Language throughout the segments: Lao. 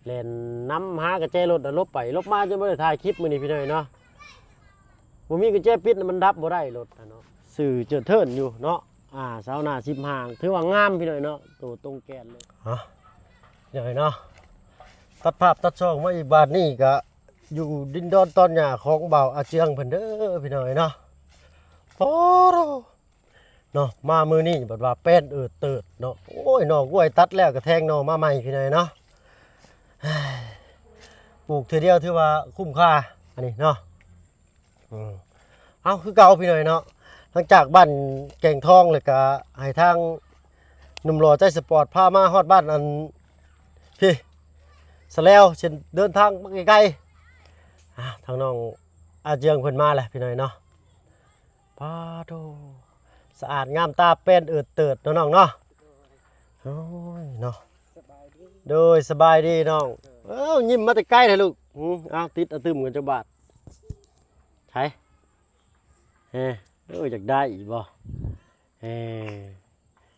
ແລ່ນນຳຫາກະແຈລົດ ແລ້ວຫຼົບໄປຫຼົບມາ ຈົນບໍ່ໄດ້ຖ່າຍຄລິບມື້ນີ້ພີ່ນ້ອງເນາະ. ບໍ່ມີກະແຈປິດນະ ມັນດັບບໍ່ໄດ້ລົດນະເນາະ. ຊື່ເຈີເທີນຢູ່ເນາະ. ອ່າ ຊາວໜ້າສິບຫ້າ ຖືວ່າງາມພີ່ນ້ອງເນາະ ໂຕຕົງແກ່ນເລີຍ. ເອົາ ພີ່ນ້ອງເນາະ ຕັດພາບຕັດຊ່ອງມາອີກ ບາດນີ້ກະຢູ່ດິນດອນຕອນຫຍ້າຂອງບ່າວອາເຈືອງເພິ່ນເດີພີ່ນ້ອງເນາະ. ໂອ້ໂຫ ເນາະ ມາມື້ນີ້ບັດວ່າແປ້ນເອີດເຕີດເນາະ. ໂອ້ຍ ໜໍ່ກ້ວຍຕັດແລ້ວກະແທງໜໍ່ມາໃໝ່ພີ່ນ້ອງເນາະ. ປູກເທື່ອດຽວຖືວ່າຄຸ້ມຄ່າ ອັນນີ້ເນາະ. ອືມ ເອົາ ຄືເກົ່າພີ່ນ້ອງເນາະ. ຫຼັງຈາກບ້ານແກງທອງແລ້ວກະໃຫ້ທາງໜຸ່ມຫຼໍ່ໃຈສະປອດພາມາຮອດບ້ານອັນພີ້ ສະແລວ ເຊັ່ນເດີນທາງມາໄກໆ. ອ່າ ທາງນ້ອງອາເຈືອງເພິ່ນມາແລ້ວພີ່ນ້ອງເນາະ. ປາໂທ ສະອາດງາມຕາ ແປ້ນເອີດເຕີດເນາະນ້ອງເນາະ. ໂອ້ຍເນາະ ສະບາຍດີ. ໂດຍ ສະບາຍດີນ້ອງ. ເອີ ຍິ້ມມາແຕ່ໄກແທ້ລູກ. ອືມ ເອົາ ຕິດອະຕຶມກັນຈັກບາດ. ໃສ ເອີ ເອີ ຢາກໄດ້ອີກບໍ່? ເອີ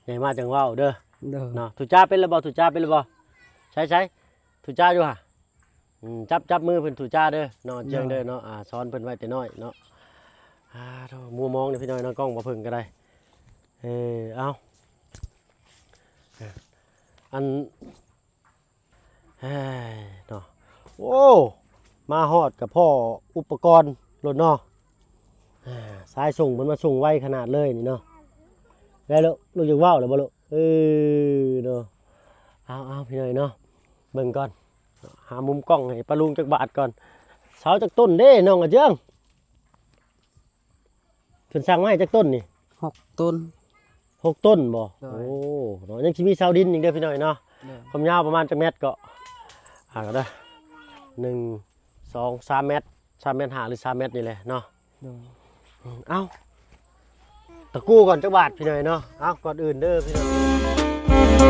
ໃຫຍ່ມາຈັ່ງເວົ້າເດີ. ໂດຍ ເນາະ. ຖືກຈ້າເປັນແລ້ວບໍ່? ຖືກຈ້າເປັນແລ້ວບໍ່? ໃສ ໃສ ຖືກຈ້າຢູ່ຫະ? ອືມ ຈັບ ຈັບມືເພິ່ນຖືກຈ້າເດີເນາະ ເຈີງເດີເນາະ. ອ່າ ສອນເພິ່ນໄວ້ແຕ່ນ້ອຍເນາະ. ອ່າ ໂທ້ ມົວມອງເດ້ພີ່ນ້ອງເນາະ ກ້ອງບໍ່ເພິ່ງກະໄດ້. ເອີ ເອົາ ອັນ ເອີ ເນາະ. ໂອ້ ມາຮອດກະພໍ້ອຸປະກອນໂລດເນາະ. ອ່າ ສາຍສົ່ງເພິ່ນມາສົ່ງໄວຂະໜາດເລີຍນີ້ເນາະ. ແລ້ວລູກຢາກເວົ້າແລ້ວບໍ່ລູກ? ເອີ ເນາະ. ເອົາ ເອົາ ພີ່ນ້ອງເນາະ ເບິ່ງກ່ອນ ຫາມຸມກ້ອງໃຫ້ປ້າລຸງຈັກບາດກ່ອນ. ເສົາຈັກຕົ້ນເດ້ນ້ອງອາເຈືອງ? ເພິ່ນສັ່ງມາໃຫ້ຈັກຕົ້ນນີ້? ຫົກຕົ້ນ. ຫົກຕົ້ນບໍ່? ໂດຍ. ໂອ້ ເນາະ ຍັງຊິມີເສົາດິນອີກເດີພີ່ນ້ອງເນາະ. ໂດຍ. ຄວາມຍາວປະມານຈັກແມັດເກາະ? ອ່າ ເດີ ໜຶ່ງ ສອງ ສາມແມັດ ສາມແມັດຫ້າ ຫຼື ສາມແມັດນີ້ແຫຼະເນາະ. ໂດຍ. ເອົ້າ ຕະກູ້ກ່ອນຈັກບາດພີ່ນ້ອງເນາະ. ເອົ້າ ກ່ອນອື່ນເດີພີ່ນ້ອງ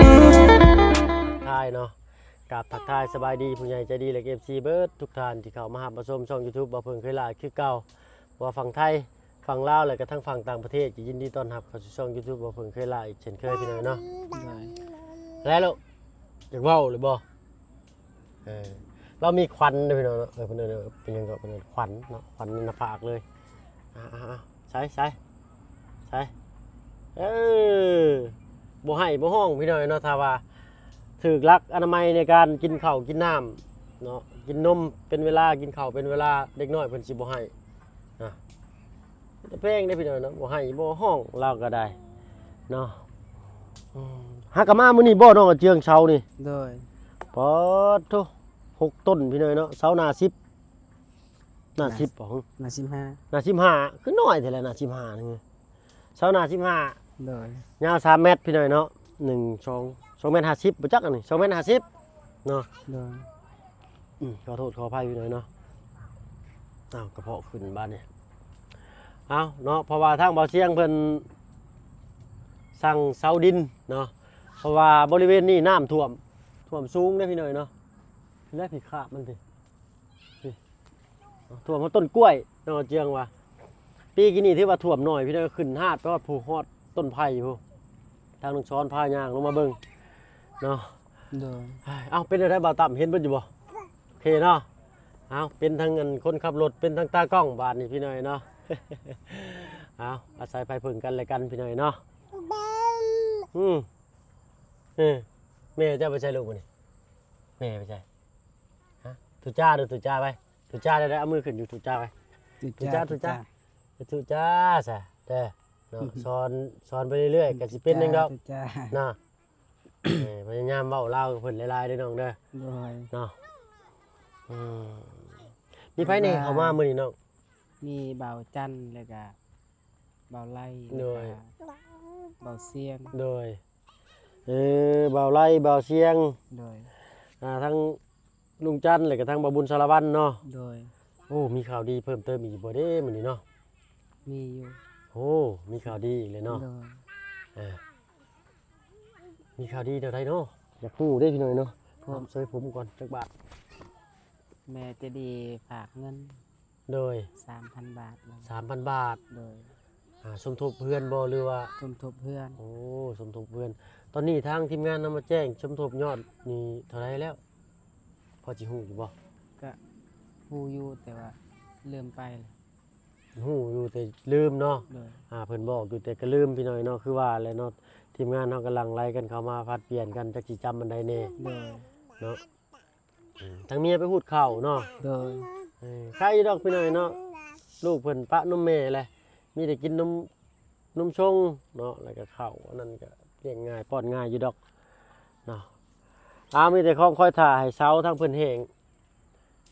ທັກທາຍເນາະ ກາບທັກທາຍສະບາຍດີຜູ້ໃຫຍ່ໃຈດີ ແລະ ເອັຟຊີ ເບິດທຸກທ່ານທີ່ເຂົ້າມາຮັບມາຊົມຊ່ອງ YouTube ບ່າວເຜິ້ງເຄີຍຫຼ້າຄືເກົ່າ. ວ່າຝັ່ງໄທ ຝັ່ງລາວ ແລະກະທັງຝັ່ງຕ່າງປະເທດ ກໍຍິນດີຕ້ອນຮັບເຂົ້າສູ່ຊ່ອງ YouTube ບ່າວເຜິ້ງເຄີຍຫຼ້າອີກເຊັ່ນເຄີຍພີ່ນ້ອງເນາະ. ໂດຍ. ແລ້ວລູກ ຢາກເວົ້າຫຼືບໍ່? ເອີ ລາວມີຂວັນເດ້ພີ່ນ້ອງເນາະ. ເອີ ເພິ່ນເອີ້ນ ເປັນຫຍັງເກາະ ເພິ່ນເອີ້ນຂວັນເນາະ ຂວັນຢູ່ໜ້າຜາກເລີຍ. ອ່າ ໃສ ໃສ ໃສ ເອີ ບໍ່ໄຫ້ບໍ່ຮ້ອງພີ່ນ້ອງເນາະ. ຖ້າວ່າຖືກຫຼັກອະນາໄມໃນການກິນເຂົ້າກິນນ້ຳເນາະ ກິນນົມເປັນເວລາ ກິນເຂົ້າເປັນເວລາ ເດັກນ້ອຍເພິ່ນຊິບໍ່ໄຫ້ນະ. ແຕ່ແພງເດ້ພີ່ນ້ອງເນາະ ບໍ່ໄຫ້ບໍ່ຮ້ອງລາວກໍໄດ້ເນາະ. ອືມ ຫາກະມາມື້ນີ້ບໍ່ນ້ອງອາເຈືອງເຊົານີ້? ໂດຍ. ປາດໂທ້ ຫົກຕົ້ນພີ່ນ້ອງເນາະ. ເສົາໜ້າສິບ ໜ້າສິບບໍ່? ໜ້າສິບຫ້າ. ໜ້າສິບຫ້າ ຄືນ້ອຍແທ້ລະ ໜ້າສິບຫ້ານີ້. ເສົາໜ້າສິບຫ້າ. ໂດຍ. ຍາວສາມແມັດພີ່ນ້ອງເນາະ. ໜຶ່ງ ສອງ ສອງແມັດຫ້າສິບບໍ່ຈັກ ອັນນີ້ ສອງແມັດຫ້າສິບເນາະ. ໂດຍ. ອືມ ຂໍໂທດຂໍອະໄພພີ່ນ້ອງເນາະ. ອ້າວ ກະເພາະຂຶ້ນບາດນີ້. ເອົາເນາະ ເພາະວ່າທາງບ່າວຊຽງເພິ່ນສັ່ງເສົາດິນເນາະ ເພາະວ່າບໍລິເວນນີ້ນ້ຳຖ້ວມ ຖ້ວມສູງເດ້ພີ່ນ້ອງເນາະ. ແລະ ພີ້ຄາບມັນພີ້ ພີ້ ຖ້ວມຮອດຕົ້ນກ້ວຍເນາະ ເຈືອງວ່າ. ປີກີ້ນີ້ຖືວ່າຖ້ວມໜ້ອຍພີ່ນ້ອງ ຂຶ້ນຮາດໄປຮອດພູ ຮອດຕົ້ນໄຜ່ພູ້. ທາງນ້ອງສອນພາຍ່າງລົງມາເບິ່ງເນາະ. ໂດຍ. ເອົ້າ ເປັນແນວໃດບ່າວຕັ້ມ ເຫັນເບິດຢູ່ບໍ່? ໂອເຄເນາະ. ເອົາ ເປັນທັງອັນຄົນຂັບລົດ ເປັນທັງຕາກ້ອງບາດນີ້ພີ່ນ້ອງເນາະ. ເອົາ ອາໄສໄພເພິ່ງກັນແລະກັນພີ່ນ້ອງເນາະ. ອືມ ເອີ ແມ່ເຈົ້າໄປໃສລູກມື້ນີ້? ແມ່ໄປໃສ? ຮະ ຖືກຈ້າດູ ຖືກຈ້າໄປ ຖືກຈ້າໄດ້ ເອົາມືຂຶ້ນຢູ່ ຖືກຈ້າໄປ ຖືກຈ້າ ຖືກຈ້າ ຖືກຈ້າ ຖືກຈ້າຊະເດີເນາະ. ສອນ ສອນໄປເລື້ອຍໆ ກະຊິເປັນຫຍັງດອກເນາະ. ເອີ ພະຍາຍາມເວົ້າລາວກັບເພິ່ນຫຼາຍໆເດີນ້ອງເດີ. ໂດຍ. ເນາະ ອືມ ມີໃຜແດ່ເຂົ້າມາມື້ນີ້ນ້ອງ? ມີບ່າວຈັນ ແລ້ວກະບ່າວໄລ ໂດຍ ແລ້ວກະບ່າວຊຽງ. ໂດຍ. ເອີ ບ່າວໄລ ບ່າວຊຽງ. ໂດຍ. ອ່າ ທັງລຸງຈັນ ແລ້ວກະທັງບ່າວບຸນສາລະວັນເນາະ. ໂດຍ. ໂອ້ ມີຂ່າວດີເພີ່ມເຕີມອີກບໍ່ເດ້ມື້ນີ້ເນາະ? ມີຢູ່. ໂອ້ ມີຂ່າວດີອີກແລ້ວເນາະ. ໂດຍ. ເອີ ມີຂ່າວດີແນວໃດເນາະ? ຢາກຮູ້ເດ້ພີ່ນ້ອງເນາະ. ພ້ອມ ເຊີຍຜົມກ່ອນຈັກບາດ. ແມ່ໃຈດີຝາກເງິນ ໂດຍ ສາມພັນບາດ. ສາມພັນບາດ. ໂດຍ. ອ່າ ສົມທົບເຮືອນບໍ່ ຫຼືວ່າ? ສົມທົບເຮືອນ. ໂອ້ ສົມທົບເຮືອນ. ຕອນນີ້ທາງທີມງານນຳມາແຈ້ງສົມທົບຍອດນີ້ເທົ່າໃດແລ້ວ? ພໍຊິຮູ້ຢູ່ບໍ່? ກະຮູ້ຢູ່ ແຕ່ວ່າລືມໄປແລ້ວ. ຮູ້ຢູ່ແຕ່ລືມເນາະ. ໂດຍ. ອ່າ ເພິ່ນບອກຢູ່ແຕ່ກະລືມ ພີ່ນ້ອງເນາະ. ຄືວ່າແຫຼະເນາະ ທີມງານເຮົາກະຫຼັ່ງໄຫຼກັນເຂົ້າມາຜັດປ່ຽນກັນ ຈັກຊິຈຳອັນໃດແດ່. ໂດຍ. ເນາະ. ອືມ ທາງເມຍໄປຫູດເຂົ້າເນາະ. ໂດຍ. ເອີ ໃຄຢູ່ດອກ ພີ່ນ້ອງເນາະ ລູກເພິ່ນປະນົມແມ່ແຫຼະ ມີແຕ່ກິນນົມ ນົມຊົງເນາະ ແລ້ວກະເຂົ້າ ອັນນັ້ນກະລ້ຽງງ່າຍ ປ້ອນງ່າຍຢູ່ດອກເນາະ. ອາ ມີແຕ່ຂອງຄອຍຖ້າໃຫ້ເສົາທາງເພິ່ນແຫ້ງ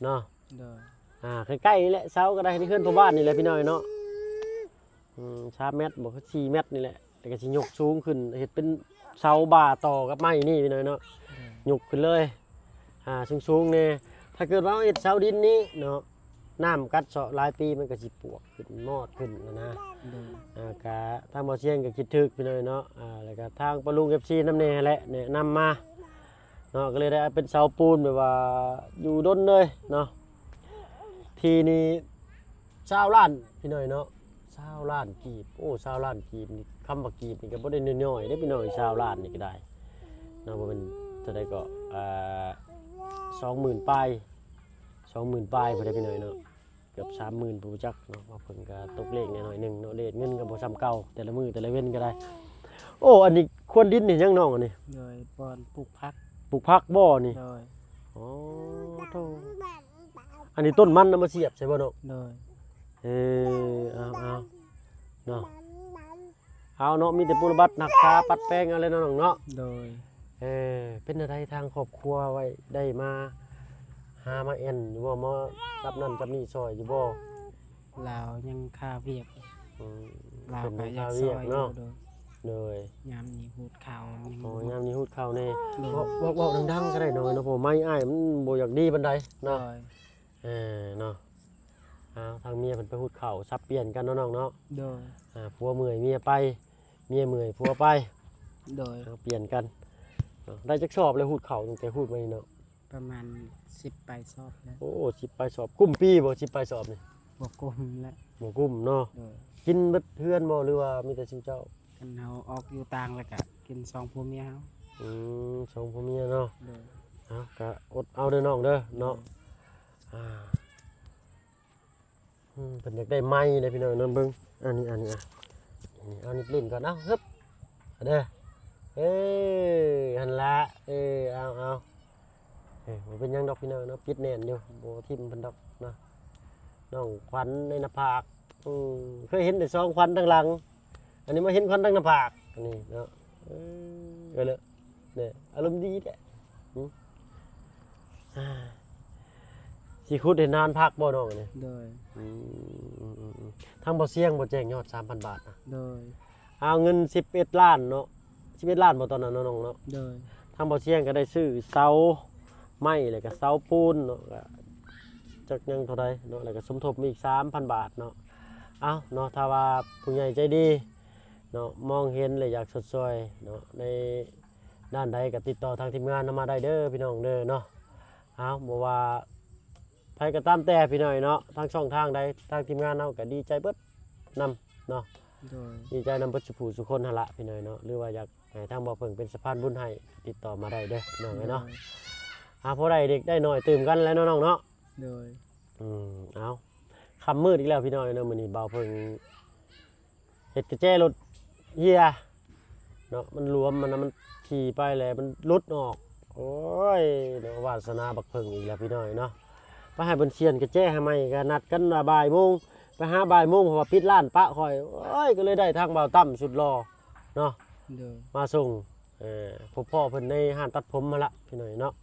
ເນາະ. ໂດຍ. ອາ ໃກ້ໆນີ້ແຫຼະ ເສົາກະໄດ້ ໃນເຮືອນພໍ່ບ້ານນີ້ແຫຼະ ພີ່ນ້ອງເນາະ. ອືມ ສາມແມັດບໍ່ ຄືສີ່ແມັດນີ້ແຫຼະ ແລ້ວກະຊິຍົກສູງຂຶ້ນ ເຮັດເປັນເສົາບ່າຕໍ່ກັບໄມ້ນີ້ ພີ່ນ້ອງເນາະ. ໂດຍ. ຍົກຂຶ້ນເລີຍ ອ່າ ສູງໆແດ່. ຖ້າເກີດວ່າເຮົາເຮັດເສົາດິນນີ້ເນາະ ນ້ຳກັດເຊາະຫຼາຍປີ ມັນກະຊິປວກຂຶ້ນ ມອດຂຶ້ນຫັ້ນນະ. ໂດຍ. ອ່າ ກະທາງບ່າວຊຽງກະຄິດຖືກ ພີ່ນ້ອງເນາະ. ອ່າ ແລ້ວກະທາງປ້າລຸງ ເອັຟຊີ ນຳແດ່ຫັ້ນແຫຼະ ແນະນຳມາເນາະ ກະເລີຍໄດ້ເອົາເປັນເສົາປູນ ແບບວ່າຢູ່ດົນເລີຍເນາະ. ທີ່ນີ້ຊາວລ້ານ ພີ່ນ້ອງເນາະ ຊາວລ້ານກີບ. ໂອ້ ຊາວລ້ານກີບນີ້ ຄຳວ່າກີບນີ້ກະບໍ່ໄດ້ນ້ອຍໆເດ້ ພີ່ນ້ອງ. ຊາວລ້ານນີ້ກະໄດ້ເນາະ ບໍ່ແມ່ນເທົ່າໃດເກາະ ອ່າ ສອງໝື່ນປາຍ ສອງໝື່ນປາຍພຸ້ນເດ້ ພີ່ນ້ອງເນາະ. ເກືອບສາມໝື່ນ ບໍ່ຈັກເນາະ ວ່າເພິ່ນກະຕົກເລກແດ່ໜ້ອຍໜຶ່ງເນາະ ເລກເງິນກະບໍ່ສ່ຳເກົ່າ ແຕ່ລະມື້ແຕ່ລະເວັນກະໄດ້. ໂອ້ ອັນນີ້ຄວນດິນເຮັດຫຍັງນ້ອງ ອັນນີ້? ໂດຍ ບ່ອນປູກຜັກ. ປູກຜັກບໍ່ນີ້? ໂດຍ. ໂອ້ ໂທ້ ອັນນີ້ຕົ້ນມັນນຳມາສຽບໃສ່ບໍ່ນ້ອງ? ໂດຍ. ເອີ ເອົາໆ ເນາະ. ເອົາເນາະ ມີແຕ່ປຸລະບັດຮັກສາປັດແປງເອົາແຫຼະເນາະນ້ອງເນາະ. ໂດຍ. ເອີ ເປັນແນວໃດທາງຄອບຄົວໄວ້ ໄດ້ມາຫາມາແອ່ນຢູ່ບໍ່ ມາຈັບນັ້ນຈັບນີ້ຊ່ອຍຢູ່ບໍ່? ລາວຍັງຄາວຽກ. ອືມ ລາວກະຢາກຊ່ອຍຢູ່. ໂດຍ. ໂດຍ. ຍາມນີ້ຫູດເຂົ້າ ໂອ້ ຍາມນີ້ຫູດເຂົ້າແດ່. ໂດຍ. ເວົ້າ ເວົ້າ ເວົ້າດັງໆກະໄດ້ນ້ອງເນາະ ເພາະໄມອ້າຍມັນບໍ່ຢາກດີປານໃດເນາະ. ໂດຍ. ເອີ ເນາະ. ເອົາ ທາງເມຍເພິ່ນໄປຫູດເຂົ້າ ສັບປ່ຽນກັນເນາະນ້ອງເນາະ. ໂດຍ. ອ່າ ຜົວເມື່ອຍເມຍໄປ ເມຍເມື່ອຍຜົວໄປ. ໂດຍ. ເອົາ ປ່ຽນກັນເນາະ. ໄດ້ຈັກສອບແລ້ວຫູດເຂົ້າ ຕັ້ງແຕ່ຫູດມານີ້ເນາະ? ປະມານສິບປາຍສອບແລ້ວ. ໂອ້ ສິບປາຍສອບ. ກຸ້ມປີບໍ່ ສິບປາຍສອບນີ້? ບໍ່ກຸ້ມແຫຼະ. ບໍ່ກຸ້ມເນາະ. ໂດຍ. ກິນເບິດເຮືອນບໍ່ ຫຼືວ່າມີແຕ່ຊຸມເຈົ້າ? ຄັນເຮົາອອກຢູ່ຕ່າງແລ້ວກະກິນສອງຜົວເມຍເຮົາ. ອືມ ສອງຜົວເມຍເນາະ. ໂດຍ. ເອົາ ກະອົດເອົາເດີນ້ອງເດີເນາະ. ໂດຍ. ອ່າ ອືມ ເພິ່ນຢາກໄດ້ໄມ້ເດ້ພີ່ນ້ອງເນາະ. ເບິ່ງ ອັນນີ້ ອັນນີ້ ອ່ະ ນີ້ ເອົານີ້ຫຼິ້ນກ່ອນ ເອົາ ຮຶບ ເດີ ເອີ ຫັ້ນລະ ເອີ ເອົາ ເອົາ ເອີ ບໍ່ເປັນຫຍັງດອກພີ່ນ້ອງເນາະ ປິດແໜ້ນຢູ່ ບໍ່ຖິ້ມເພິ່ນດອກເນາະ. ນ້ອງຂວັນໃນໜ້າຜາກ ອືມ ເຄີຍເຫັນແຕ່ສອງຂວັນທາງຫຼັງ ອັນນີ້ມາເຫັນຂວັນທາງໜ້າຜາກ ອັນນີ້ເນາະ. ເອີ ເອີ ເລີ ແນ່ ອາລົມດີແທ້ ຫື ອ່າ ຊິຂຸດເຮັດນານຜັກບໍ່ນ້ອງອັນນີ້? ໂດຍ. ອືມ ອືມ ອືມ ອືມ ທາງບໍ່ສຽງບໍ່ແຈ້ງຍອດສາມພັນບາດນະ? ໂດຍ. ເອົາເງິນສິບເອັດລ້ານເນາະ ສິບເອັດລ້ານບໍ່ຕອນນັ້ນເນາະນ້ອງເນາະ? ໂດຍ. ທາງບໍ່ສຽງກໍໄດ້ຊື້ເສົາໄມ້ ແລ້ວກໍເສົາປູນເນາະ ກໍຈັກຍັງເທົ່າໃດເນາະ ແລ້ວກໍສົມທົບມາອີກສາມພັນບາດເນາະ. ເອົາເນາະ ຖ້າວ່າຜູ້ໃຫຍ່ໃຈດີເນາະ ມອງເຫັນ ແລະ ຢາກຊົດຊ່ອຍເນາະ ໃນ ດ້ານໃດກໍຕິດຕໍ່ທາງທີມງານນຳມາໄດ້ເດີພີ່ນ້ອງເດີເນາະ. ເອົາ ບໍ່ວ່າໃຜກໍຕາມແຕ່ພີ່ນ້ອງເນາະ ທາງຊ່ອງທາງໃດ ທາງທີມງານເຮົາກໍດີໃຈເບິດນຳເນາະ. ໂດຍ. ດີໃຈນຳເບິດສູ່ຜູ້ສູ່ຄົນຫັ້ນລະພີ່ນ້ອງເນາະ ຫຼືວ່າຢາກໃຫ້ທາງບ່າວເຜິ້ງເປັນສະພານບຸນໃຫ້ ຕິດຕໍ່ມາໄດ້ເດີພີ່ນ້ອງເອີຍເນາະ. ໂດຍ. ຫາພໍໄດ້ເລັກໄດ້ໜ້ອຍຕື່ມກັນແຫຼະເນາະນ້ອງເນາະ. ໂດຍ. ອືມ ເອົາ ຄ່ຳມືດອີກແລ້ວພີ່ນ້ອງເນາະ ມື້ນີ້ບ່າວເຜິ້ງ ເຮັດກະແຈລົດເຫຍເນາະ ມັນຫຼວມ ມັນນະ ມັນຂີ່ໄປແລ້ວມັນຫຼຸດອອກ. ໂອ້ຍເນາະ ວາດສະໜາບັກເຜິ້ງອີກແລ້ວພີ່ນ້ອງເນາະ. ໄປໃຫ້ເພິ່ນຊຽນກະແຈໃຫ້ໃໝ່ ກະນັດກັນວ່າບ່າຍໂມງ ໄປຫາບ່າຍໂມງ ເພາະວ່າປິດຮ້ານປະຂ້ອຍ. ໂອ້ຍ ກໍເລີຍໄດ້ທາງບ່າວຕັ້ມສຸດຫຼໍ່ເນາະ ໂດຍ ມາສົ່ງ ເອີ ພົບພໍ້ເພິ່ນໃນຮ້ານຕັດຜົມຫັ້ນລະພີ່ນ້ອງເນາະ.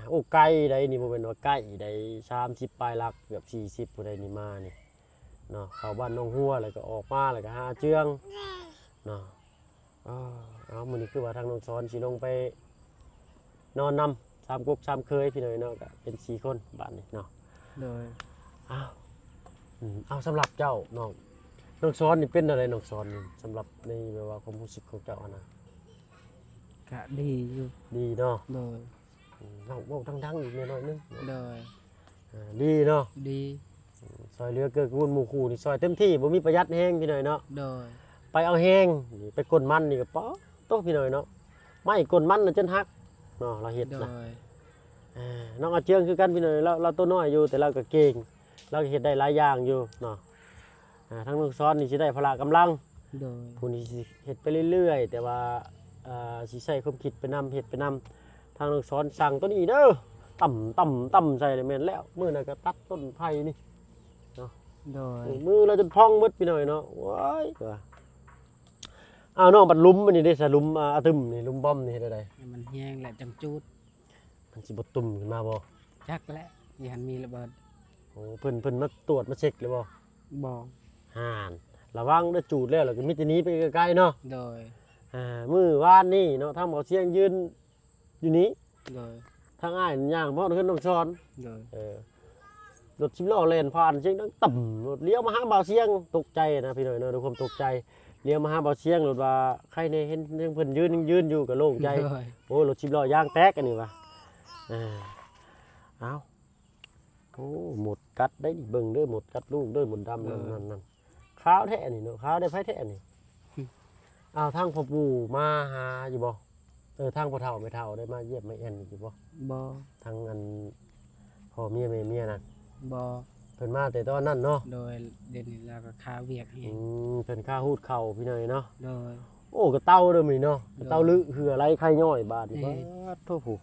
ໂອ້ ໄກໃດ໋ນີ້ ບໍ່ແມ່ນວ່າໃກ້ໃດ໋ ສາມສິບປາຍຫຼັກ ເກືອບສີ່ສິບຜູ້ໃດນີ້ມານີ້ ເນາະ ເຂົ້າບ້ານໜອງຫົວ ແລ້ວກໍອອກມາ ແລ້ວກໍຫາເຈືອງເນາະ. ເອີ ເອົາ ມື້ນີ້ຄືວ່າທາງນ້ອງສອນຊິລົງໄປນອນນຳສາມກົກສາມເຄີຍພີ່ນ້ອງເນາະ ກໍເປັນສີ່ຄົນບາດນີ້ເນາະ. ໂດຍ. ເອົາ ອືມ ເອົາ ສຳລັບເຈົ້ານ້ອງ ນ້ອງສອນນີ້ເປັນແນວໃດ ນ້ອງສອນນີ້ ສຳລັບໃນແບບວ່າຄວາມຮູ້ສຶກຂອງເຈົ້າຫັ້ນນະ? ກະດີຢູ່. ດີເນາະ. ໂດຍ. ອືມ ເວົ້າ ເວົ້າດັງໆອີກແດ່ໜ້ອຍໜຶ່ງ. ໂດຍ. ເອີ ດີເນາະ. ດີ. ຊ່ອຍເຫຼືອເກື້ອກູນໝູ່ຄູ່ນີ້ ຊ່ອຍເຕັມທີ່ ບໍ່ມີປະຢັດແຮງພີ່ນ້ອງເນາະ. ໂດຍ ໄປເອົາແຮງ ໄປກົ້ນມັນນີ້ກໍ ປາດໂທ້ ພີ່ນ້ອງເນາະ ໄມ້ກົ້ນມັນນະຈົນຫັກເນາະ ລາວເຮັດນະ. ໂດຍ ອ່າ ນ້ອງອາເຈືອງຄືກັນພີ່ນ້ອງ ລາວ ລາວໂຕນ້ອຍຢູ່ ແຕ່ລາວກໍເກັ່ງ ລາວກໍເຮັດໄດ້ຫຼາຍຢ່າງຢູ່ເນາະ. ອ່າ ທາງນ້ອງຊອນນີ້ຊິໄດ້ພະລະກຳລັງ ໂດຍ ຜູ້ນີ້ຊິເຮັດໄປເລື້ອຍໆ ແຕ່ວ່າ ເອີ ຊິໃຊ້ຄວາມຄິດໄປນຳ ເຮັດໄປນຳ. ທາງນ້ອງຊອນສັ່ງໂຕນີ້ເດີ ຕຳ ຕຳ ຕຳໃສ່ແລ້ວແມ່ນແລ້ວ. ມື້ນັ້ນກໍຕັດຕົ້ນໄຜ່ນີ້ເນາະ. ໂດຍ ມືລາວຈົນພອງເບິດພີ່ນ້ອງເນາະ. ໂອ້ຍ ວ່າ ອ້າວ ນ້ອງ ບັດຫຼຸມອັນນີ້ເດ້ ສະຫຼຸມ ອາ ອາຕຶມນີ້ ຫຼຸມບອມນີ້ເຮັດແນວໃດ? ໃຫ້ມັນແຫ້ງແລ້ວຈັ່ງຈູດ. ມັນຊິບໍ່ຕຸ່ມຂຶ້ນມາບໍ່? ຈັກແຫຼະ ຢ້ານມີລະເບີດ. ໂອ້ ເພິ່ນ ເພິ່ນມາຕວດມາເຊັກແລ້ວບໍ່? ບໍ່. ຫັ້ນ ລະວັງເດີ ຈູດແລ້ວ ລະກໍມີແຕ່ໜີໄປໄກໆເນາະ. ໂດຍ ອ່າ ມື້ວານນີ້ເນາະ ທາງເບົາຊຽງຢືນຢູ່ນີ້. ໂດຍ ທາງອ້າຍຍ່າງມາຮອດເຮືອນນ້ອງຊອນ. ໂດຍ ເອີ ລົດສິບລໍ້ແລ່ນຜ່ານ ສຽງດັງຕຶ້ມ ລົດລ້ຽວມາຫາບ່າວຊຽງ ຕົກໃຈນະພີ່ນ້ອງເນາະ ດ້ວຍຄວາມຕົກໃຈ ລ້ຽວມາຫາບ່າວຊຽງ ລົດວ່າໃຄແນ່ເຫັນ ເຫັນເພິ່ນຢືນ ຍັງຢືນຢູ່ກໍໂລ່ງໃຈ. ໂດຍ ໂອ້ ລົດສິບລໍ້ຢາງແຕກອັນນີ້ວ່າ. ເອີ ເອົ້າ ໂອ້ ມົດກັດໄດ໋ນີ້ ເບິ່ງເດີ ມົດກັດລູກເດີ ມົດດຳ. ເອີ ນັ້ນໆໆ ຂາວແທ້ນີ້ເນາະ ຂາວໄດ້ໃຜແທ້ນີ້. ອ້າວ ທາງພໍ່ປູ່ມາຫາຢູ່ບໍ່? ເອີ ທາງພໍ່ເຖົ້າແມ່ເຖົ້າໄດ້ມາຢ້ຽມມາແອ່ນຢູ່ບໍ່? ບໍ່. ທາງອັນພໍ່ເມຍແມ່ເມຍນັ້ນ? ບໍ່. ເພິ່ນມາແຕ່ຕອນນັ້ນເນາະ. ໂດຍ ດຽວນີ້ລາວກໍຄາວຽກແຮງ. ອືມ ເພິ່ນຄາຮູດເຂົ້າພີ່ນ້ອງເນາະ. ໂດຍ ໂອ້ ກະເຕົ່າເດີມື້ນີ້ເນາະ. ໂດຍ ກະເຕົ່າລຶເຫື່ອໄຫຼໄຄຍ້ອຍບາດນີ້. ເອີ ປາດໂທ້ ຜູ້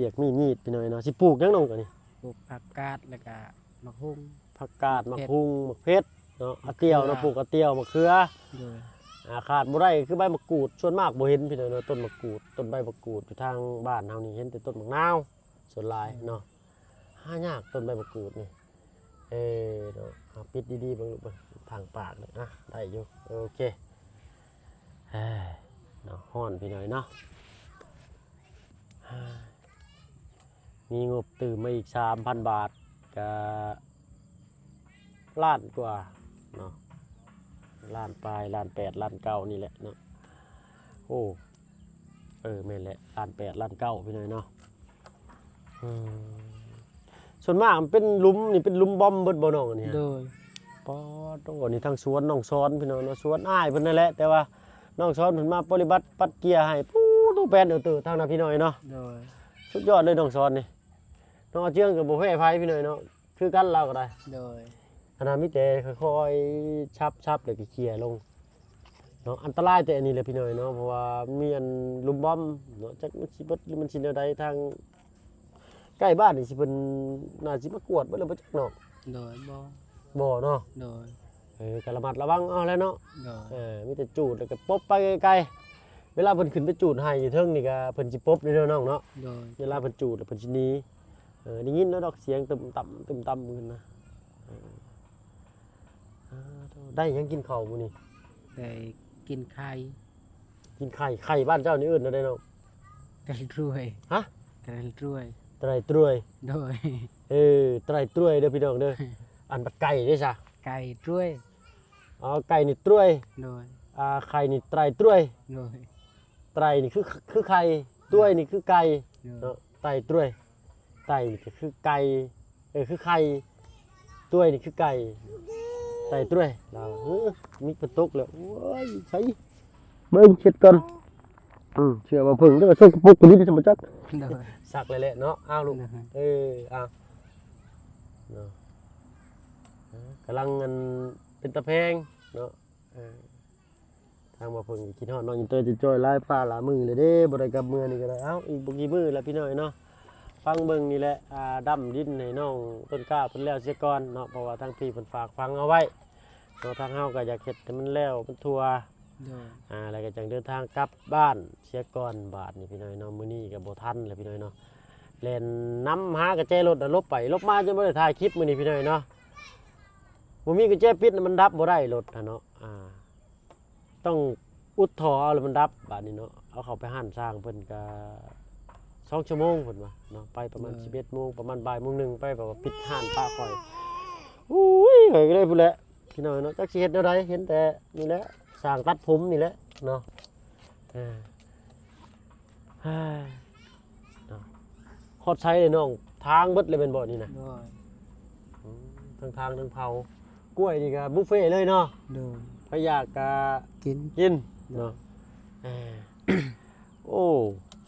ວຽກມີດໆ ພີ່ນ້ອງເນາະ. ຊິປູກຫຍັງນ້ອງ ອັນນີ້? ປູກຜັກກາດ ແລ້ວກະໝາກຫຸ່ງ ຜັກກາດ ໝາກຫຸ່ງ ໝາກເຜັດເນາະ ອາຕຽວເນາະ ໝາກເຂືອ ປູກອາຕຽວ ໝາກເຂືອ. ໂດຍ ອ່າ ຂາດບໍ່ໄດ້ຄືໃບໝາກກູດ ສ່ວນມາກບໍ່ເຫັນພີ່ນ້ອງເນາະ ຕົ້ນໝາກກູດ ຕົ້ນໃບໝາກກູດຢູ່ທາງບ້ານເຮົານີ້ ເຫັນແຕ່ຕົ້ນໝາກນາວສ່ວນຫຼາຍເນາະ. ໂດຍ ຫາຍາກຕົ້ນໃບໝາກກູດນີ້. ເອີເນາະ ເອົາປິດດີໆເບິ່ງລູກເບິ່ງ ທາງປາກນີ້ ອ່ະ ໄດ້ຢູ່ ໂອເຄ. ເອີເນາະ ຮ້ອນພີ່ນ້ອງເນາະ. ມີງົບຕື່ມມາອີກສາມພັນບາດ ກະລ້ານກວ່າເນາະ ລ້ານປາຍ ລ້ານແປດ ລ້ານເກົ້ານີ້ແຫຼະເນາະ. ໂອ້ ເອີ ແມ່ນແຫຼະ ລ້ານແປດ ລ້ານເກົ້າ ພີ່ນ້ອງເນາະ. ອືມ ສ່ວນມາກມັນເປັນຫຼຸມນີ້ ເປັນຫຼຸມບອມເບິດບໍ່ນ້ອງ ອັນນີ້? ໂດຍ ປາດໂທ້ ອັນນີ້ທາງສວນນ້ອງຊອນ ພີ່ນ້ອງເນາະ ສວນອ້າຍເພິ່ນນັ້ນແຫຼະ ແຕ່ວ່ານ້ອງຊອນເພິ່ນມາປະຕິບັດປັດເກຍໃຫ້ ປູ ຕູ້ແປນເອີເຕີທາງນັ້ນ ພີ່ນ້ອງເນາະ. ໂດຍ ສຸດຍອດເລີຍນ້ອງຊອນນີ້. ນ້ອງອາເຈືອງກໍບໍ່ແພ້ໃຜ ພີ່ນ້ອງເນາະ ຄືກັນລາວກໍໄດ້. ໂດຍ ອັນນັ້ນມີແຕ່ຄ່ອຍໆ ສັບໆ ແລ້ວກໍເຄຍລົງເນາະ. ອັນຕະລາຍແຕ່ອັນນີ້ແຫຼະ ພີ່ນ້ອງເນາະ ເພາະວ່າມັນມີອັນຫຼຸມບອມເນາະ ຈັກມັນຊິເບິດ ຫຼື ມັນຊິແນວໃດ. ທາງໃກ້ບ້ານນີ້ຊິເພິ່ນໜ້າຊິມາກວດເບິດແລ້ວບໍ່ຈັກເນາະ. ໂດຍ ບໍ່ ບໍ່ເນາະ. ໂດຍ ເອີ ກໍລະມັດລະວັງເອົາແຫຼະເນາະ. ໂດຍ ເອີ ມີແຕ່ຈູດ ແລ້ວກໍປົບໄປໄກໆ. ເວລາເພິ່ນຂຶ້ນໄປຈູດໄຮ່ຢູ່ເທິງນີ້ ກໍເພິ່ນຊິປົບເດ້ເນາະນ້ອງເນາະ. ໂດຍ ເວລາເພິ່ນຈູດແລ້ວເພິ່ນຊິໜີ. ເອີ ໄດ້ຍິນແລ້ວດອກ ສຽງຕຶ້ມຕ່ຳ ຕຶ້ມຕ່ຳຂຶ້ນນະ. ເອີ ອ່າ ໄດ້ຫຍັງກິນເຂົ້າມື້ນີ້? ໄດ້ກິນໄຂ່. ກິນໄຂ່ ໄຂ່ບ້ານເຈົ້ານີ້ເອີ້ນແນວໃດນ້ອງ? ໄກ່ຕຣວຍ. ຮະ? ໄກ່ຕຣວຍ. ໄກ່ຕຣວຍ. ໂດຍ ເອີ ໄກ່ຕຣວຍເດີພີ່ນ້ອງເດີ. ອັນບັດໄກ່ເດ້ຊະ? ໄກ່ຕຣວຍ. ອໍ ໄກ່ນີ້ຕຣວຍ. ໂດຍ ອ່າ ໄຂ່ນີ້ໄຕຣວຍ. ໂດຍ ໄຕຣນີ້ຄື ຄືໄຂ່ ຕຣວຍນີ້ຄືໄກ່. ໂດຍ ເນາະ ໄຕຣວຍ. ໄຕນີ້ກໍຄືໄກ່ ເອີ ຄືໄຂ່ ຕຣວຍນີ້ຄືໄກ່ ໄຕຕຣວຍລາວ. ເອີ ມິກເພິ່ນຕົກແລ້ວ ໂອ້ຍ ໃສ ເບິ່ງເຊັດກ່ອນ. ອືມ ເຊື່ອວ່າເພິ່ງເດີ ສົກກະປົກກະດິນ ສຳບໍ່ຈັກ. ໂດຍ ຊັກແລ້ວແຫຼະເນາະ. ອ້າວ ລູກ ໂດຍ ເອີ ອ້າວ ເນາະ ເອີ ກຳລັງ ອັນ ເປັນຕາແພງເນາະ. ເອີ ທາງບ່າວເຜິ້ງກໍຄິດຮອດນ້ອງອິນເຕີຈະຈ່ອຍຫຼາຍ ຟ້າຫຼາຍມື້ແລ້ວເດ້ ບໍ່ໄດ້ກັບເມືອນີ້ກໍໄດ້. ເອົ້າ ອີກບໍ່ກີ່ມື້ລະພີ່ນ້ອງເນາະ ຟັງເບິ່ງນີ້ແຫຼະ ອ່າ ດຳດິນໃຫ້ນ້ອງຕົ້ນກ້າເພິ່ນແລ້ວເສຍກ່ອນເນາະ ເພາະວ່າທາງພີ່ເພິ່ນຝາກຝັງເອົາໄວ້ເນາະ. ທາງເຮົາກໍຢາກເຮັດໃຫ້ມັນແລ້ວມັນທົ່ວ ໂດຍ ອ່າ ແລ້ວກໍຈັ່ງເດີນທາງກັບບ້ານເສຍກ່ອນ. ບາດນີ້ພີ່ນ້ອງເນາະ ມື້ນີ້ກໍບໍ່ທັນແລ້ວພີ່ນ້ອງເນາະ ແລ່ນນຳຫາກະແຈລົດ ຫຼົບໄປຫຼົບມາ ຈົນບໍ່ໄດ້ຖ່າຍຄລິບມື້ນີ້ພີ່ນ້ອງເນາະ. ບໍ່ມີກະແຈປິດ ມັນດັບບໍ່ໄດ້ລົດຫັ້ນເນາະ ອ່າ ຕ້ອງອຸດທໍ່ເອົາແລ້ວມັນດັບ. ບາດນີ້ເນາະ ເອົາເຂົ້າໄປຮ້ານຊ່າງເພິ່ນກະສອງຊົ່ວໂມງເພິ່ນວ່າເນາະ ໄປປະມານ ໂດຍ ສິບເອັດໂມງ ປະມານບ່າຍໂມງໜຶ່ງໄປ ເພິ່ນວ່າປິດຮ້ານປະຂ້ອຍ. ໂອ້ຍ ຂ້ອຍກໍເລີຍພຸ້ນແຫຼະພີ່ນ້ອງເນາະ ຈັກຊິເຮັດແນວໃດ ເຫັນແຕ່ນີ້ແຫຼະ ຊ່າງຕັດຜົມນີ້ແຫຼະເນາະ. ເອີ ຮອດໃສເດ້ນ້ອງ ທາງເບິດເລີຍແມ່ນບໍ່ນີ້ນະ? ໂດຍ ອືມ ທັງທາງທັງເຜົາ. ກ້ວຍນີ້ກໍບຸບເຟເລີຍເນາະ. ໂດຍ. ໃຜຢາກກໍກິນ ກິນເນາະ. ໂດຍ. ເອີ ໂອ້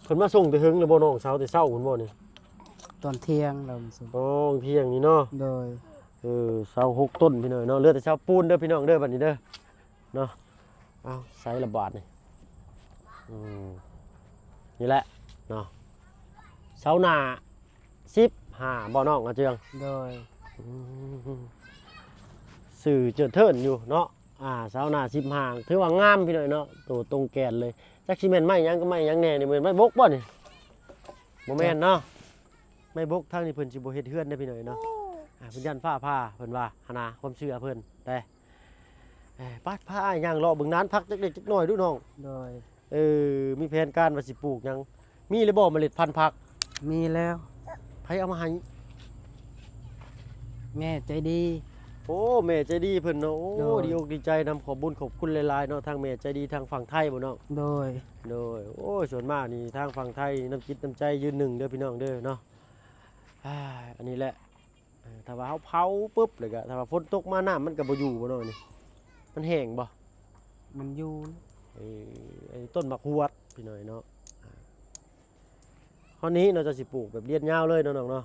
ເພິ່ນມາສົ່ງແຕ່ເຫິງແລ້ວບໍ່ນ້ອງສາວ? ແຕ່ເຊົ້າພຸ້ນບໍ່ນີ້? ຕອນທ່ຽງລາວມາສົ່ງ. ໂອ້ ທ່ຽງນີ້ເນາະ. ໂດຍ. ເອີ ຊາວຫົກຕົ້ນພີ່ນ້ອງເນາະ. ເຫຼືອແຕ່ຊາວປູນເດີພີ່ນ້ອງເດີ ບັດນີ້ເດີ. ເນາະ. ເອົາ ໃສ່ລະບາດນີ້. ອືມ ນີ້ແຫຼະເນາະ ເສົາໜ້າສິບຫ້າບໍ່ນ້ອງອາເຈືອງ? ໂດຍ. ອືມ ຊື່ເຈີເທີນຢູ່ເນາະ. ອ່າ ເສົາໜ້າສິບຫ້າ ຖືວ່າງາມພີ່ນ້ອງເນາະ ໂຕຕົງແກ່ນເລີຍ. ຈັກຊິແມ່ນໄມ້ຫຍັງກັບໄມ້ຫຍັງແດ່ນີ້? ແມ່ນໄມ້ບົກບໍ່ນີ້? ບໍ່ແມ່ນເນາະ. ໄມ້ບົກທາງນີ້ເພິ່ນຊິບໍ່ເຮັດເຮືອນເດ້ພີ່ນ້ອງເນາະ. ອ່າ ເພິ່ນຢ້ານຟ້າຜ່າ ເພິ່ນວ່າຫັ້ນນະ ຄວາມເຊື່ອເພິ່ນເດ້. ເອີ ໄປ ພາອ້າຍຍ່າງເລາະເບິ່ງນານຜັກຈັກເລັກຈັກນ້ອຍດູນ້ອງ. ໂດຍ. ເອີ ມີແຜນການວ່າຊິປູກຫຍັງ? ມີແລ້ວບໍ່ເມລັດພັນຜັກ? ມີແລ້ວ. ໃຜເອົາມາໃຫ້? ແມ່ໃຈດີ. ໂອ້ ແມ່ໃຈດີເພິ່ນເນາະ. ໂອ້ ໂດຍ. ດີອົກດີໃຈນຳ ຂອບບຸນຂອບຄຸນຫຼາຍໆເນາະ ທາງແມ່ໃຈດີທາງຝັ່ງໄທບໍ່ນ້ອງ? ໂດຍ. ໂດຍ. ໂອ້ຍ ສ່ວນມາກນີ້ທາງຝັ່ງໄທນີ້ນ້ຳຈິດນ້ຳໃຈຢືນໜຶ່ງເດີພີ່ນ້ອງເດີເນາະ. ອ່າ ອັນນີ້ແຫຼະ ເອີ ຖ້າວ່າເຮົາເຜົາປຶບ ແລ້ວກໍຖ້າວ່າຝົນຕົກມາ ນ້ຳມັນກໍບໍ່ຢູ່ບໍ່ນ້ອງນີ້? ມັນແຫ້ງບໍ່? ມັນຢູ່. ເອີ ໄອ້ຕົ້ນໝາກຫວດພີ່ນ້ອງເນາະ. ອ່າ ຮອດນີ້ເນາະ ເຈົ້າຊິປູກແບບລຽນຍາວເລີຍເນາະນ້ອງເນາະ?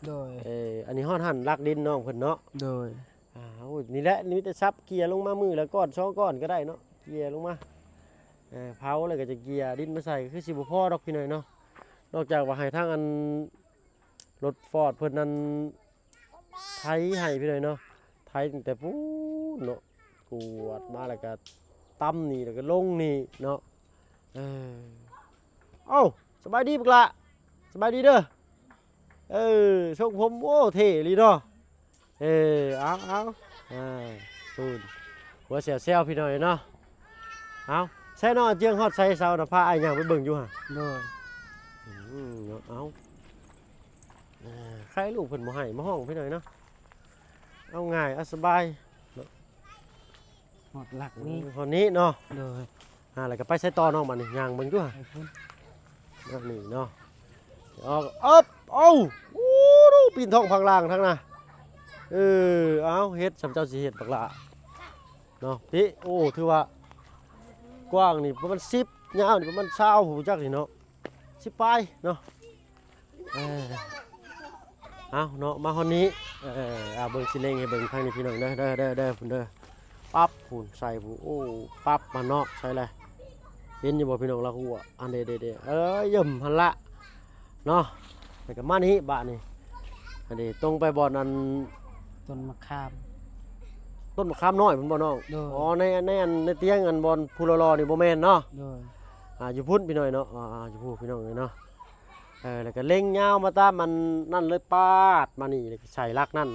ໂດຍ. ເອີ ອັນນີ້ຮອດຫັ້ນລັກດິນນ້ອງເພິ່ນເນາະ? ໂດຍ. ອ່າ ໂອ້ຍ ນີ້ແຫຼະ ນີ້ມີແຕ່ສັບເກຍລົງມາມື້ລະກ້ອນສອງກ້ອນກໍໄດ້ເນາະ ເກຍລົງມາ. ເອີ ເຜົາແລ້ວກໍຈະເກຍດິນມາໃສ່ ຄືຊິບໍ່ພໍດອກພີ່ນ້ອງເນາະ ນອກຈາກວ່າໃຫ້ທາງອັນ ລົດຟອດເພິ່ນນັ້ນໄຖໃຫ້ພີ່ນ້ອງເນາະ. ໄຖຕັ້ງແຕ່ພຸ້ນເນາະ ກວດມາແລ້ວກະຕຳນີ້ ແລ້ວກະລົງນີ້ເນາະ. ເອີ ເອົ້າ ສະບາຍດີບັກຫຼ້າ ສະບາຍດີເດີ. ເອີ ຊົງຜົມ ໂອ້ ເທ່ອີ່ຫຼີເນາະ. ເອີ ເອົາ ເອົາ ອ່າ ສູນ ຫົວແຊວໆ ພີ່ນ້ອງເອີຍເນາະ. ເອົາ ໃສເນາະ ອາເຈືອງຮອດໃສເສົານະ ພາອ້າຍຍ່າງໄປເບິ່ງຢູ່ຫັ້ນ. ໂດຍ. ອືມ ເອົາ ອ່າ ໃຄລູກເພິ່ນບໍ່ໃຫ້ມາຮ້ອງພີ່ນ້ອງເນາະ ເອົາງ່າຍ ເອົາສະບາຍເນາະ. ຮອດຫຼັກນີ້ ຮອດນີ້ເນາະ. ໂດຍ. ອ່າ ແລ້ວກໍໄປໃສຕໍ່ນ້ອງ ບາດນີ້ຍ່າງເບິ່ງຢູ່ ໄປພຸ້ນ ນີ້ເນາະ. ອອກ ເອີບ ເອົາ ໂອ້ ປີນທ້ອງພັງລ່າງທັງນະ. ເອີ ເອົາ ເຮັດ ສ່ຳເຈົ້າຊິເຮັດບັກຫຼ້າເນາະ ພີ່. ໂອ້ ຖືວ່າກວ້າງນີ້ປະມານສິບ ຍາວນີ້ປະມານຊາວ ຜູ້ຈັກນີ້ເນາະ ສິບປາຍເນາະ. ເອີ ເອົາເນາະ ມາຮອດນີ້ ເອີ ເອົາ ເບິ່ງຊິເລັງໃຫ້ເບິ່ງທາງນີ້ພີ່ນ້ອງເດີ ເດີ ເດີ ເດີ ພຸ້ນເດີ. ປັບ ພຸ້ນໃສ່ ພຸ້ນ ໂອ້ ປັບມາເນາະ ໃສ່ແຫຼະ ເຫັນຢູ່ບໍ່ພີ່ນ້ອງ ລະຫົວ ອັນເດ ເດ ເດ ເອີ ຢ້ຳຫັ້ນລະເນາະ. ແລ້ວກໍມານີ້ບາດນີ້ ອັນນີ້ຕົງໄປບ່ອນອັນ ຕົ້ນມະຂາມ ຕົ້ນມະຂາມນ້ອຍພຸ້ນບໍ່ນ້ອງ? ໂດຍ. ອໍ ໃນ ໃນອັນ ໃນຕຽງອັນບ່ອນຜູ້ຫຼໍ່ໆນີ້ບໍ່ແມ່ນເນາະ? ໂດຍ. ອ່າ ຢູ່ພຸ້ນພີ່ນ້ອງເນາະ ອ່າ ຢູ່ພຸ້ນພີ່ນ້ອງເອີຍເນາະ. ເອີ ແລ້ວກໍເລັງຍາວມາຕາມອັນນັ້ນເລີຍ ປາດມານີ້ ແລ້ວກໍໃສ່ຫຼັກນັ້ນ.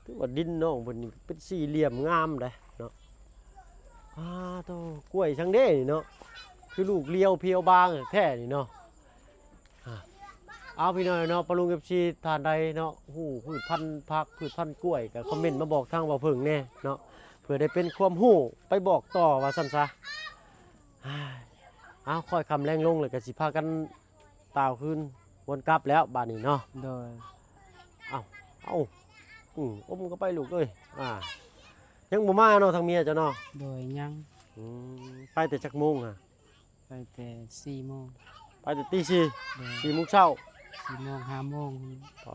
ຖືວ່າດິນນ້ອງເພິ່ນນີ້ເປັນສີ່ຫຼ່ຽມງາມເດ້ເນາະ. ອ້າໂທ້ ກ້ວຍສັງເດນີ້ເນາະ ຄືລູກລຽວພຽວບາງແທ້ນີ້ເນາະ. ອ່າ ເອົາ ພີ່ນ້ອງເນາະ ປ້າລຸງ ເອັຟຊີ ທ່ານໃດເນາະ ຮູ້ພືດພັນຜັກ ພືດພັນກ້ວຍ ກໍຄອມເມັນມາບອກທາງບ່າວເຜິ້ງແດ່ເນາະ ເພື່ອໄດ້ເປັນຄວາມຮູ້ໄປບອກຕໍ່ວ່າຊັ້ນຊະ. ເອົາ ຄ່ອຍຄ່ຳແລງລົງ ແລ້ວກໍຊິພາກັນຕ່າວຄືນ ວນກັບແລ້ວບາດນີ້ເນາະ. ໂດຍ. ເອົາ ເອົາ ອືມ ອົມເຂົ້າໄປລູກເອີຍ. ອ່າ ຍັງບໍ່ມາເນາະ ທາງເມຍເຈົ້າເນາະ? ໂດຍ ຍັງ. ອືມ ໄປແຕ່ຈັກໂມງຫະ? ໄປແຕ່ສີ່ໂມງ ໄປແຕ່ຕີສີ່. ໂດຍ. ສີ່ໂມງເຊົ້າ ສີ່ໂມງ ຫ້າໂມງ. ປ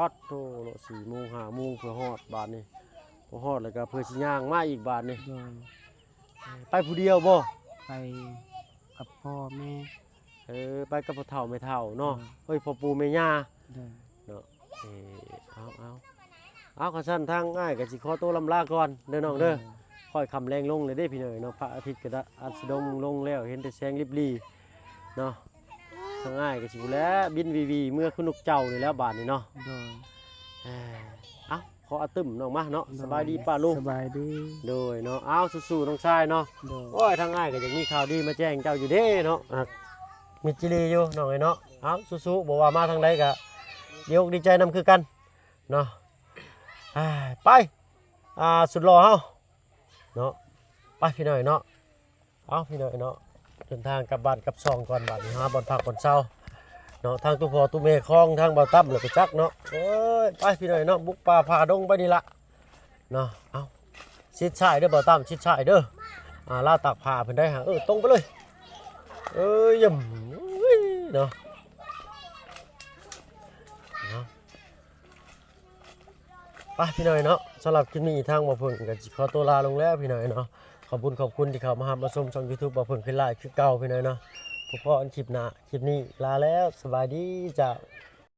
າດໂທ້ເນາະ ສີ່ໂມງ ຫ້າໂມງ ເພື່ອຮອດບາດນີ້ ພໍຮອດແລ້ວກໍເພື່ອຊິຍ່າງມາອີກບາດນີ້. ໂດຍ. ເອີ ໄປຜູ້ດຽວບໍ່? ໄປກັບພໍ່ແມ່. ເອີ ໄປກັບພໍ່ເຖົ້າແມ່ເຖົ້າເນາະ. ໂດຍ. ເອີຍ ພໍ່ປູ່ແມ່ຍ່າ. ໂດຍ. ເນາະ ເອີ ເອົາ ເອົາ ເອົາ ຄັນຊັ້ນທາງອ້າຍກໍຊິຂໍໂຕລຳລາກ່ອນເດີນ້ອງເດີ. ໂດຍ. ຄ່ອຍຄ່ຳແລງລົງແລ້ວເດ້ພີ່ນ້ອງເອີຍເນາະ ພະອາທິດກໍອາດຊິດົງລົງແລ້ວ ເຫັນແຕ່ແສງລິບຫຼີເນາະ. ທາງອ້າຍກໍຊິພຸ້ນແຫຼະ ບິນວີໆ ເມືອຄືນົກເຈົ້ານີ້ແຫຼະບາດນີ້ເນາະ. ໂດຍ. ເອີ ເອົາ ຂໍອາຕຶ້ມນ້ອງມາເນາະ. ໂດຍ. ສະບາຍດີປ້າລຸງ. ສະບາຍດີ. ໂດຍເນາະ ເອົາ ສູ້ໆ ນ້ອງຊາຍເນາະ. ໂດຍ. ໂອ້ຍ ທາງອ້າຍກໍຢາກມີຂ່າວດີມາແຈ້ງເຈົ້າຢູ່ເດ້ເນາະ ອາ ມີຈີລີຢູ່ນ້ອງເອີຍເນາະ. ເອົາ ສູ້ໆ ບໍ່ວ່າມາທາງໃດກໍດີອົກດີໃຈນຳຄືກັນເນາະ. ອ່າ ໄປ ອ່າ ສຸດຫຼໍ່ເຮົາເນາະ ໄປພີ່ນ້ອງເນາະ. ເອົາ ພີ່ນ້ອງເນາະ ເດີນທາງກັບບ້ານກັບຊ່ອງກ່ອນ ບາດນີ້ຫາບ່ອນພັກບ່ອນເຊົາ ເນາະ ທາງຕູ້ພໍ່ຕູ້ແມ່ຂອງທາງບ່າວຕັ້ມແລ້ວກໍຈັກເນາະ. ໂອ້ຍ ໄປພີ່ນ້ອງເນາະ ບຸກປ່າຝ່າດົງໄປນີ້ລະເນາະ. ເອົາ ຊິດຊ້າຍເດີບ່າວຕັ້ມ ຊິດຊ້າຍເດີ. ອ່າ ລາວຕາກຜ້າເພິ່ນໄດ້ຫາ ເອີ ຕົງໄປເລີຍ. ເອີຍ ຢຳ ເນາະ. ໄປພີ່ນ້ອງເນາະ ສຳລັບຄລິບນີ້ທາງບ່າວເຜິ້ງກໍຊິຂໍຕົວລາລົງແລ້ວພີ່ນ້ອງເນາະ. ຂອບຄຸນ ຂອບຄຸນທີ່ເຂົ້າມາຮັບມາຊົມຊ່ອງ YouTube ບ່າວເຜິ້ງຄືນຫຼາຍຄືເກົ່າພີ່ນ້ອງເນາະ. ພົບກັນຄລິບໜ້າ ຄລິບນີ້ລາແລ້ວ ສະບາຍດີເຈົ້າ.